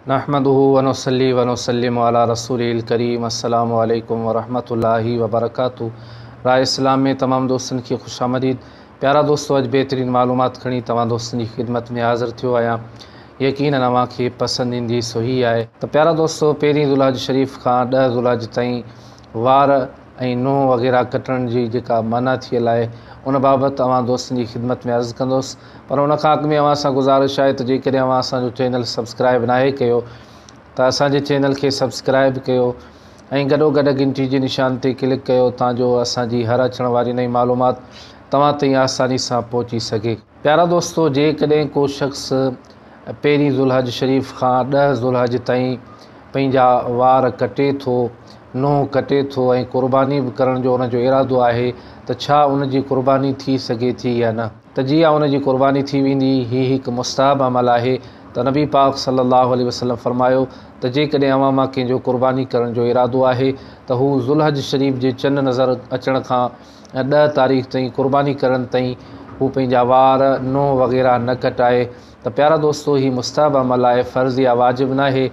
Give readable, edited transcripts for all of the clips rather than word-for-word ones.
نحمده ونصلي ونسلم علي رسوله الڪريم السلام عليڪم ورحمة الله وبرڪاته راء اسلام ۾ تمام دوستن کي خوش آمديد پيارا دوستو اڄ بهترين معلومات کڻي توهان دوستن جي خدمت ۾ حاضر ٿيو آهيان يقينن اوهان کي پسند ايندي سو هي آهي ته پيارا دوستو پهرين ذوالحج شريف کان 10 ذوالحج تائين وار ۽ ننهن وغيره ڪٽڻ جي جيڪا منع ٿيل آهي ان بابت اوهان دوستن جي خدمت ۾ عرض ڪندس پر ان کان اڳ ۾ اوهان سان گذارش آهي ته جيڪڏهن اوهان اسان جو چينل سبسڪرائب ناهي ڪيو ته اسان جي چينل کي سبسڪرائب ڪيو ۽ گڏو گڏ گهنٽي جي نشان تي ڪلڪ ڪيو تان جو اسان جي هر اچڻ واري نئين معلومات توهان تائين آساني سان پهچي سگهي. پيارا دوستو جيڪڏهن ڪو شخص پهرين ذوالحج شريف کان 10 ذوالحج تائين پنهنجا وار ڪٽي ٿو، ننهن ڪٽي ٿو ۽ قرباني به ڪرڻ جو ان جو ارادو آهي ته ڇا ان جي قرباني ٿي سگهي ٿي يا نه؟ ته جي ها ان جي قرباني ٿي ويندي، هي هڪ مستحب عمل آهي ته نبي پاڪ صلي الله عليه وسلم فرمايو ته جيڪڏهن اوهان مان ڪنهن جو قرباني ڪرڻ جو ارادو آهي ته هو ذوالحج شريف جي چنڊ نظر اچڻ کان 10 تاريخ تائين قرباني ڪرڻ تائين هو پنهنجا وار، ننهن وغيره نه ڪٽائي ته پيارا دوستو هي مستحب عمل آهي فرض يا واجب ناهي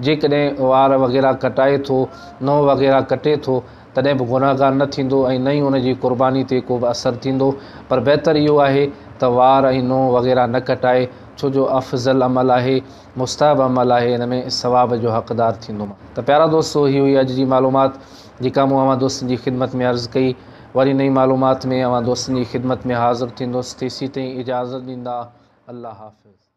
جيڪڏهن وار وغيره ڪٽائي ٿو، ننهن وغيره ڪٽي ٿو تڏهن به گنهگار نه ٿيندو ۽ نه ئي ان جي قرباني تي ڪو به اثر ٿيندو پر بهتر اهو آهي ته وار ۽ ننهن وغيره نه ڪٽائي ڇو جو افضل عمل آهي مستحب عمل آهي ان ۾ ثواب جو حقدار ٿيندو. ته پيارا دوستو هي هئي اڄ جي معلومات جيڪا مون اوهان دوستن جي خدمت ۾ عرض ڪئي. وري نئين معلومات ۾ اوهان دوستن جي خدمت ۾ حاضر ٿيندس تيسين تائين اجازت ڏيندا. الله حافظ.